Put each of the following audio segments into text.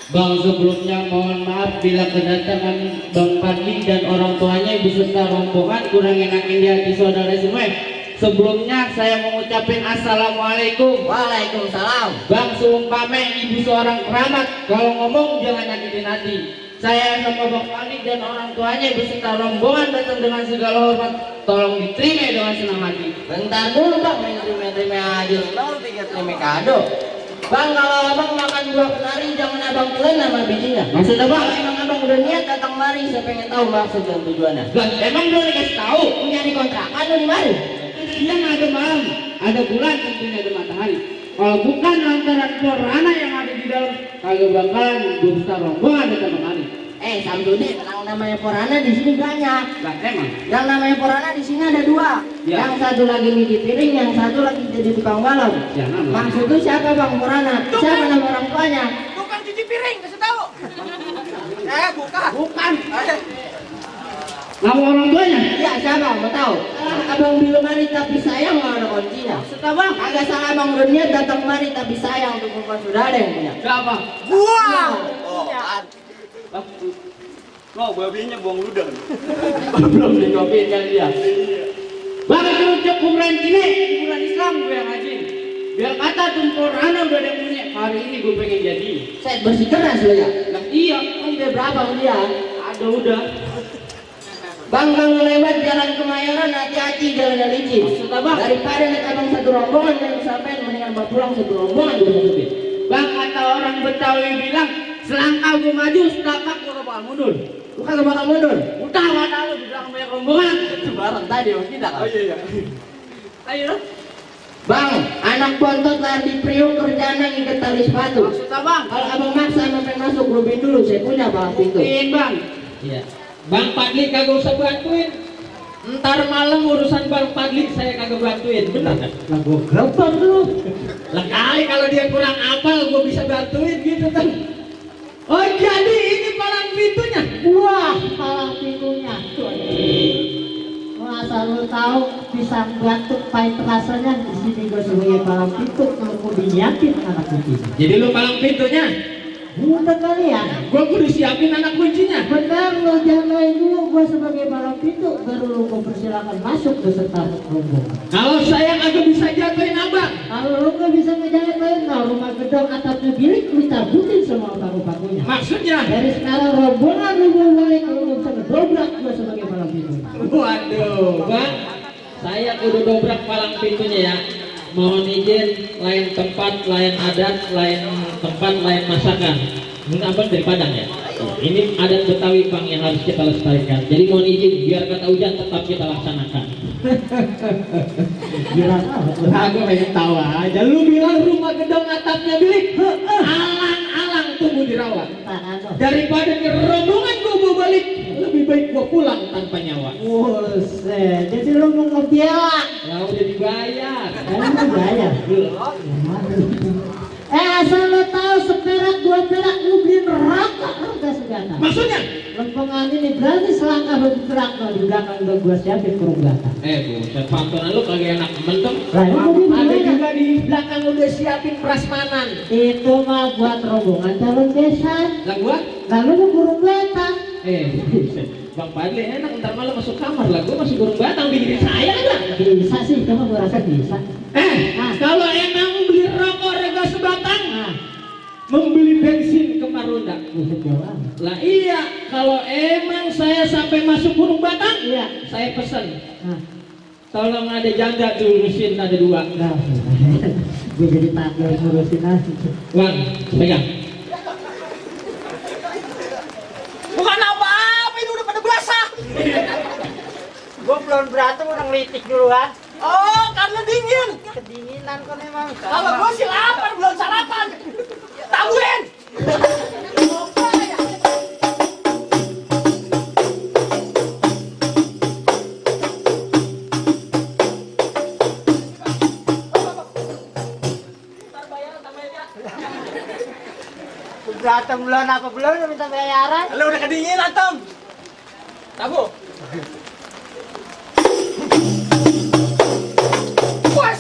Bang, sebelumnya mohon maaf bila kedatangan Bang Padli dan orang tuanya beserta rombongan kurang enakin di hati saudara semua. Sebelumnya saya mengucapkan assalamualaikum. Waalaikumsalam. Bang, seumpama ibu seorang keramat, kalau ngomong jangan nyakitin hati. Saya sama Bang Padli dan orang tuanya beserta rombongan datang dengan segala hormat. Tolong diterima dengan senang hati. Bentar dulu bang, main terima aja. Bang pikir terima kado. Bang, kalau abang makan buah kenari jangan abang telan sama bijinya. Maksudnya bang? Kalau emang abang udah niat datang mari, saya pengen tahu maksud dan tujuannya. Bang, emang belum dikasih tahu? Punya di kontrakan lu di mari. Dia nggak ada malam, ada bulan, tentunya ada matahari. Kalau bukan lantaran Korana yang ada di dalam, kagak bakalan gue besar rombongan datang kemari. Samsudin, yang namanya Porana di sini banyak. Lah emang? Yang namanya Porana di sini ada dua. Ya. Yang satu lagi nyuci piring, yang satu lagi jadi tukang balon. Ya, nama. Maksud itu siapa bang Porana? Siapa nama orang tuanya? Tukang cuci piring, kasih tahu. Bukan. Bukan. Nama orang tuanya? Iya siapa? Mau tahu? Abang belum mari tapi sayang nggak ada kuncinya. Setelah bang? Agak salah abang udah niat datang mari tapi sayang untuk perempuan sudah ada yang punya. Siapa? Buang. Mau babinya buang ludah. Belum dikopiin kan dia. Bang, itu untuk kuburan Cine, kuburan Islam gue yang ngaji. Biar kata tumpul Rana udah ada yang punya. Hari ini gue pengen jadi. Saya bersih keras lo ya. Lah iya, Udah berapa dia? ada udah. Bang kalau lewat jalan Kemayoran hati-hati jalan licin. Maksudnya bang? Daripada naik abang satu rombongan yang sampai mendingan bawa pulang satu rombongan juga lebih. Bang, kata orang Betawi bilang, selangkah gue maju, setapak gue bakal mundur. Bukan bakal mundur. Udah mata lu di belakang banyak rombongan. Itu bareng tadi sama kita kan. Iya. Ayo. Bang, anak bontot lari di Priok kerjaan ngikat tali sepatu. Maksudnya bang? Kalau abang maksa emang pengen masuk rubin dulu, saya punya palang pintu. Bantuin bang. Iya. Bang Padli kagak usah bantuin. Ntar malam urusan Bang Padli saya kagak bantuin. Benar kan? Lah gua gerbang dulu. Lah kali kalau dia kurang apal gua bisa bantuin gitu kan. Oh jadi ini palang pintunya. Wah, palang pintunya. Masa lu tahu bisa batuk pahit rasanya di sini gua sebagai palang pintu kalau mau dinyakin anak kunci. Jadi lu palang pintunya. Udah kali ya. Gua kudu siapin anak kuncinya. Benar lo jagain dulu gua sebagai palang pintu baru lu gua persilakan masuk beserta rombongan. Kalau saya kagak bisa jatuhin abang. Kalau lu nggak bisa ngejagain, nah rumah gedung atapnya bilik lu cabutin semua paku-pakunya. Maksudnya? Dari sekarang rombongan lu mau balik kalau lu bisa ngedobrak gua sebagai palang pintu. Waduh, Bang. Saya kudu dobrak palang pintunya ya. Mohon izin, lain tempat, lain adat, lain tempat, lain masakan. Ini abang dari Padang ya? Ini adat Betawi Bang yang harus kita lestarikan. Jadi mohon izin, biar kata hujan tetap kita laksanakan. Gila banget lu. Aku pengen tawa aja. Lu bilang rumah gedung atapnya bilik, alang-alang tunggu dirawat. Daripada ke rombongan gua bawa balik, lebih baik gua pulang tanpa nyawa. Buset, jadi lu mau ngebiak. Lah udah dibayar. Emang bayar? Asal lo tahu seperak dua perak lu beli neraka harga segala. Maksudnya? Lempengan ini berarti selangkah bagi perak lo di belakang udah gua siapin kurung belakang. Buset, pantunan lu kagak enak mentem. Lah, emang di Ada mana? juga di belakang udah siapin prasmanan. Itu mah buat rombongan calon besan. Lah gua? Lalu lu kurung belakang. Buset. Bang Padli enak ntar malam masuk kamar lah. Gua masih burung batang bikin saya lah. Bisa sih, kamu gua rasa bisa. Kalau emang beli rokok rega sebatang, Nah, membeli bensin ke Marunda. buset jauh. Lah iya, kalau emang saya sampai masuk burung batang, Iya. saya pesen. Nah, Tolong ada janda diurusin ada dua. nah. Gue jadi takut ngurusin aja. Bang, pegang. Bukan apa-apa, ini udah pada basah. Gue belum berantem udah ngelitik duluan. Oh, karena dingin. Kedinginan kan emang. Kalau gue sih lapar, belum sarapan. Tabuin. Berantem belum apa belum udah minta bayaran. Lu udah kedinginan, Tom. Tabu. Puas.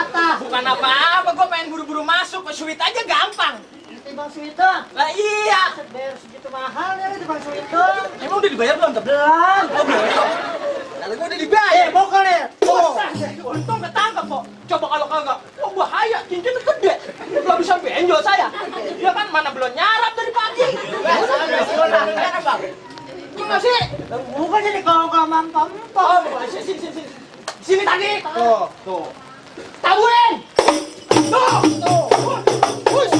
atas. Bukan apa-apa, gue pengen buru-buru masuk ke suite aja gampang. Nanti Bang Suwito. Lah iya. Bayar segitu mahal ya di Bang Suwito. Emang udah dibayar belum? Belum. Oh, belum. Kalau gue udah dibayar. Bokol ya. Susah deh, untung ketangkap kok. Coba kalau kagak, wah bahaya, cincinnya gede. Gak bisa benjol saya. Dia kan mana belum nyarap dari pagi. Nyarap bang. Gimana sih? Bukan jadi kalau mampam. Oh, sini. Sini tadi. Tuh. Tabuin. Tuh. Wush.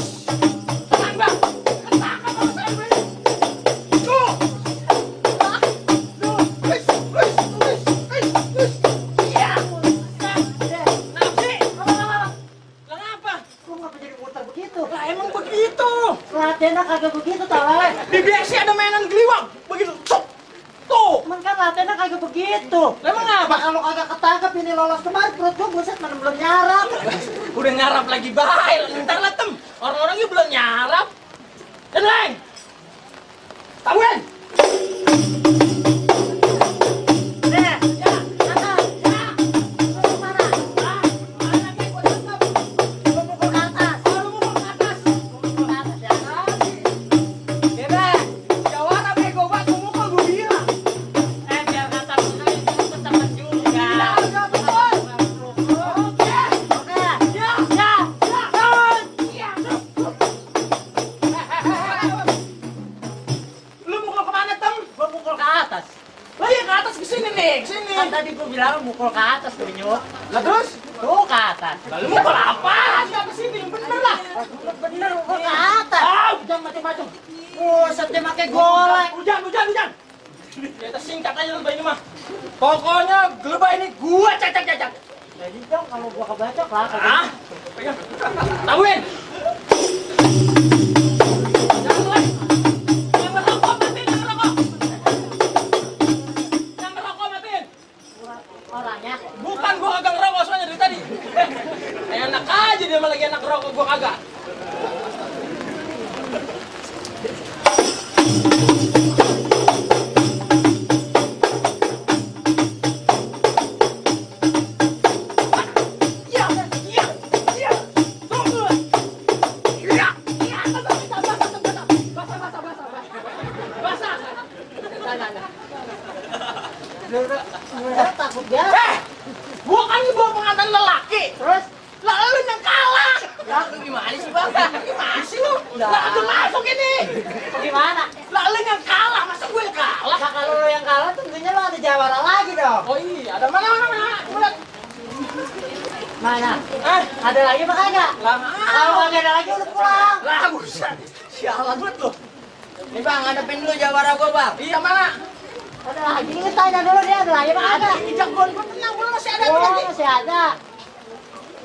Tenang bang. Ketangkap sama saya bang. Tuh. Wush. Iya. Kenapa? Kok ngapa jadi muter begitu? Lah emang begitu. Latihannya kagak begitu tau. Di BSC ada mainan geliwang. Begitu. Cok. Tuh. Cuman kan latihannya kagak begitu. Lah emang apa? Nah, kalau kagak ketangkep ini lolos kemarin perut gua buset mana belum nyarap. Udah nyarap lagi baik. Ntar lah tem. Orang-orangnya belum nyarap. Tenang. Tabuin. Nih, ya, sana, ya. Lu mana? Ah, mana nih gua tangkap. Gua pukul ke atas. Oh, lu pukul ke atas. Gua pukul ke atas ya. Bebe. Jawara bego banget. Gua mukul gua bilang. Biar kata benar itu ketangkep juga. Ya, betul. Oke. Oke. Ya. Ya. Ya. Lu mukul kemana tem? Gua pukul ke atas. Lah ya ke atas ke sini nih, ke sini. Kan tadi gua bilang mukul ke atas tuh nyuk. Lah terus? Tuh ke atas. Lalu mukul apa? Enggak ke sini, yang bener lah. Bener mukul ke atas. Ah, jangan macam-macam. Buset dia pakai golek. Hujan. Kita singkat aja lebah ini mah. Pokoknya gelebah ini gua cacak-cacak. Jadi dong kalau gua kebacok lah. Ah, pegang. Tabuin. Jangan lagi. Yang merokok matiin, yang merokok. Yang merokok matiin. Orangnya. Bukan gua kagak ngerokok soalnya dari tadi. Enak aja dia malah lagi enak ngerokok, gua kagak. Takut dia. Gua kan bawa pengantin lelaki. Terus Lah lu yang kalah. Lah lu gimana sih bang? Gimana sih lu? Lah udah masuk ini. gimana? Lah lu yang kalah, masa gue yang kalah? Nah, kalau lo yang kalah tentunya lo ada jawara lagi dong. Oh iya, ada mana? Lihat. Mana? Ada lagi apa kagak? Lah Kalau kagak ada lagi udah pulang. Lah buset. Sialan banget lu. Nih bang, hadapin dulu jawara gua bang. Iya mana? Ada lagi nih tanya dulu dia ada lagi apa kagak? Jagoan gua tenang, gua masih ada Oh lagi. masih ada.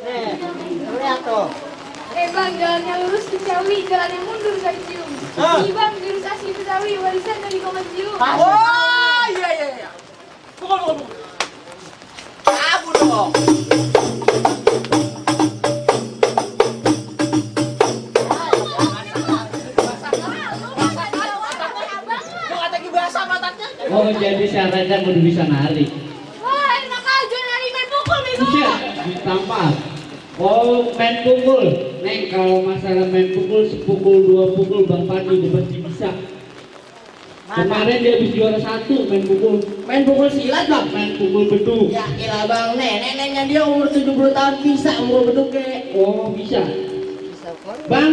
Nih, lu lihat tuh. Bang, jalan yang lurus ke Ciawi, jalan yang mundur ke Cium. Ini bang, jurus asli Betawi, warisan dari Koman Cium. Oh iya. Pukul. Abu dong. Gua kata lagi basah matanya. Oh jadi syaratnya kudu bisa nari. Wah, enak aja nari main pukul, bego. Bisa ditampar. Oh main pukul. Neng kalau masalah main pukul sepukul dua pukul Bang Padi udah pasti bisa. Kemarin dia habis juara 1 main pukul. Main pukul silat bang. Main pukul beduk. Ya gila bang, neneknya dia umur 70 tahun bisa umur beduk ke. Oh bisa. Bang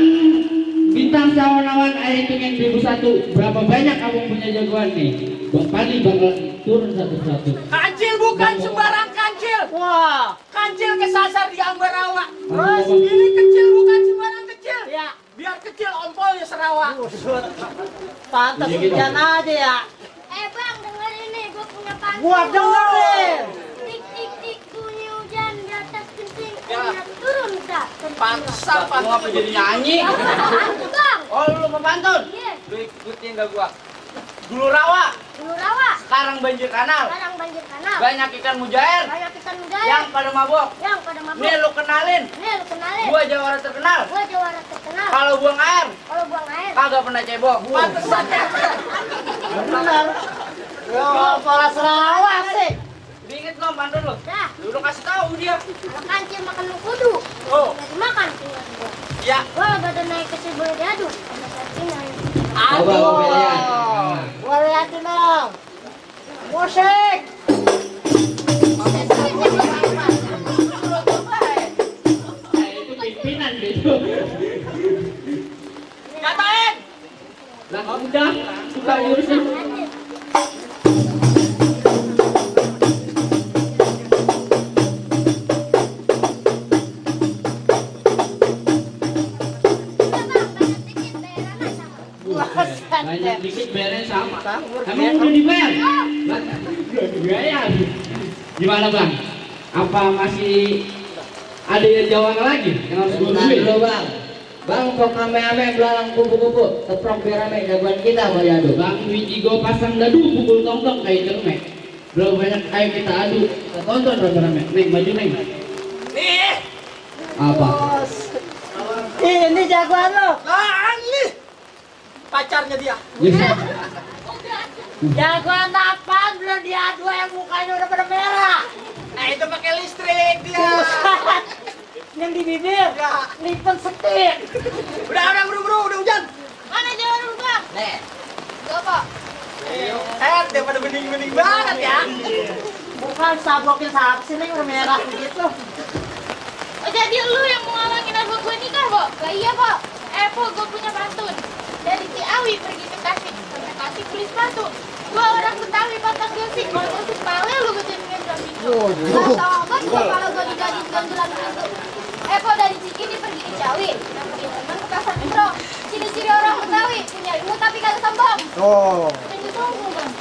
bintang sawan-awan air hitung 2001. Berapa banyak kamu punya jagoan nih? Bang Padi bakal turun satu-satu. Kancil bukan sembarang kancil. Wah, Kancil kesasar di Ambarawa. Terus? Ini kecil bukan sembarang kecil. ya. Biar kecil ompolnya Sarawak. Pantas Jadi gitu. hujan aja ya. Bang, denger ini, gue punya pantun. Gua dengerin. Tik tik tik bunyi hujan di atas genting, Ya. enak turun tak? Pantesan apa jadi nyanyi? Pantun bang. Oh lu pemantun? Iya, Lu ikutin gak gua? Dulu rawa, dulu rawa, sekarang banjir kanal. sekarang banjir kanal. Banyak ikan mujair Banyak ikan mujair yang pada mabok. yang pada mabuk. Nih lu kenalin, Nih, lu kenalin. gua jawara terkenal. Gua juara terkenal. Kalau buang air, Kalau buang air, kagak pernah cebok. Pantesan ya. Benar. Yo, kepala Sarawak sih. Diinget lo pantun lu. dah. Lu udah kasih tahu dia. Kalau kancil makan lu kudu. Coba Bang lihat. Gua liatin dong. Musik. Itu pimpinan gitu. Ngapain? Lah udah, suka urusan. Banyak dikit bayarnya sama. Emang udah dibayar? Udah dibayar. Gimana Bang? Apa masih ada yang jawab lagi yang harus gue duit? Dulu bang, bang kok ame-ame belalang kupu-kupu, teprok biar ame jagoan kita mau diadu. Bang Wijigo pasang dadu pukul tongtong kayak cermek. Belum banyak ayo kita adu. Kita tonton rame-rame. Neng baju neng. Nih. Apa? Ini jagoan lo. Nih. Pacarnya dia. Jagoan apaan belum diadu yang mukanya udah pada merah. Nah itu pakai listrik dia. Buset. Yang di bibir. Ya. Lipen setir. Udah buru-buru, udah hujan. Mana jalan lu bang? Nih, Bapak. Daripada bening-bening banget ya. Bukan sablokin sahab sini udah merah begitu. Oh, jadi lu yang mau ngalangin aku gue nikah, Bo? Lah iya, Bo. Po, gue punya pantun. Dari Ciawi pergi ke Tasik, sampai Tasik beli sepatu. Gua orang Betawi patah gosip, kalau gosip pale lu gue jadiin gelang pintu. Lah tau kan kalau gue dijadikan gelang pintu. Po dari Cikini pergi ke Ciawi, nemenin teman ke pasar Gendro. Ciri-ciri orang Betawi, punya ilmu tapi kagak sombong. Oh. Jadi sombong, Bang.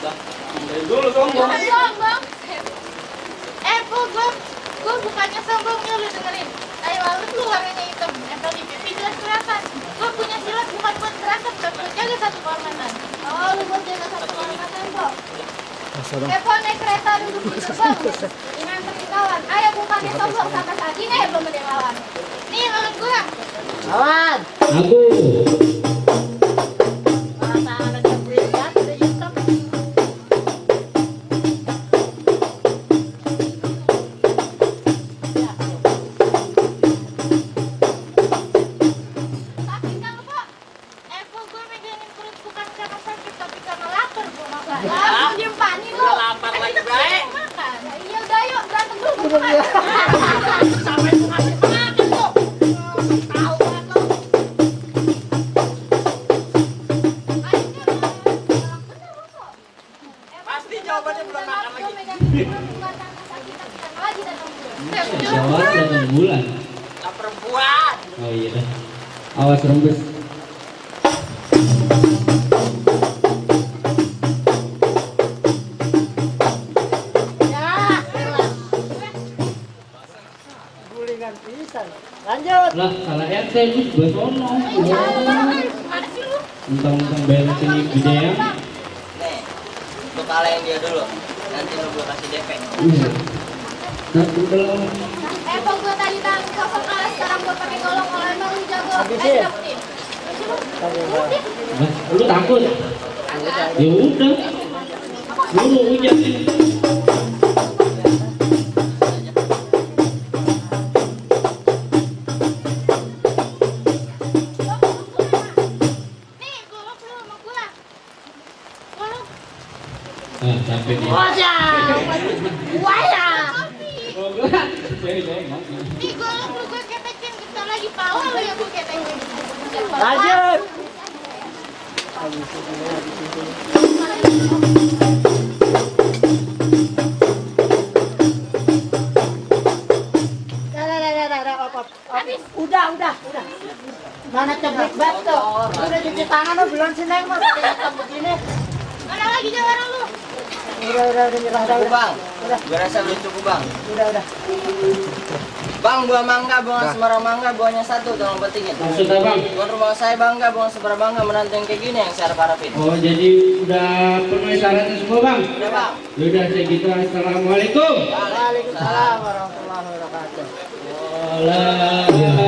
Dulu sombong. Sombong. Po, gue bukannya sombong ya, lu dengerin. Tai lalut lu warnanya hitam, nempel di pipi jelas kelihatan. Gue punya silat bukan buat gerakan, tapi buat jaga satu kehormatan. Oh, lu buat jaga satu kehormatan, Po. Po naik kereta duduk di gerbang, dengan kawan. Ayo bukannya sombong, sampai saat ini ya belum ada yang lawan. Nih, lawan gue. Lawan. Aku. Masa ada jebret udah hitam. Tapi jangan, Po. Po gue megangin perut bukan karena sakit, tapi karena lapar gue makan. Langsung diem panik lu. Udah lapar lagi, baik. Makan. Ya udah, yuk berantem dulu. Sampai mau ngasih makan tuh. Tahu kan lo. Pasti jawabannya belum makan lagi. Jawab dengan bulan. Lah perempuan. Oh iya dah. Awas rembes. Ya, elah. Gulingan pisan. Lanjut. Lah salah RT lu gue sono. Mentang-mentang bayar sini gede ya. nih, lu kalahin dia dulu. Nanti lu gua kasih DP. Iya. Nah, udah. Kok gue tadi tangkap kalah, sekarang gue pakai golong, kalau emang lu jago, Habisin. dapetin. Nah, lu takut? Ya udah. Lu hujan. Nih, golok lu sama gua. Golok. Ah, capek dia. Wajah. Wajah. Oh, enggak. Saya nengok. Nih, golok lu gue ketekin, bentar lagi pala lu yang gue ketekin. Lanjut. Udah. Mana cebrik banget tuh. Udah cuci tangan lo belum sih Neng mas? Hitam begini. Mana lagi jawara lu? Udah nyerah Cukup bang, Udah. gua rasa belum cukup bang. Udah. Bang, buah mangga, buah sembarang mangga, buahnya satu, tolong pentingin. Maksud abang? Tuan rumah saya bangga, buah seberang bangga, menantu yang kayak gini yang saya harapin. Oh, jadi udah penuhi syaratnya semua bang? Udah bang. Yaudah, saya gitu. Assalamualaikum. Waalaikumsalam warahmatullahi wabarakatuh. Waalaikumsalam.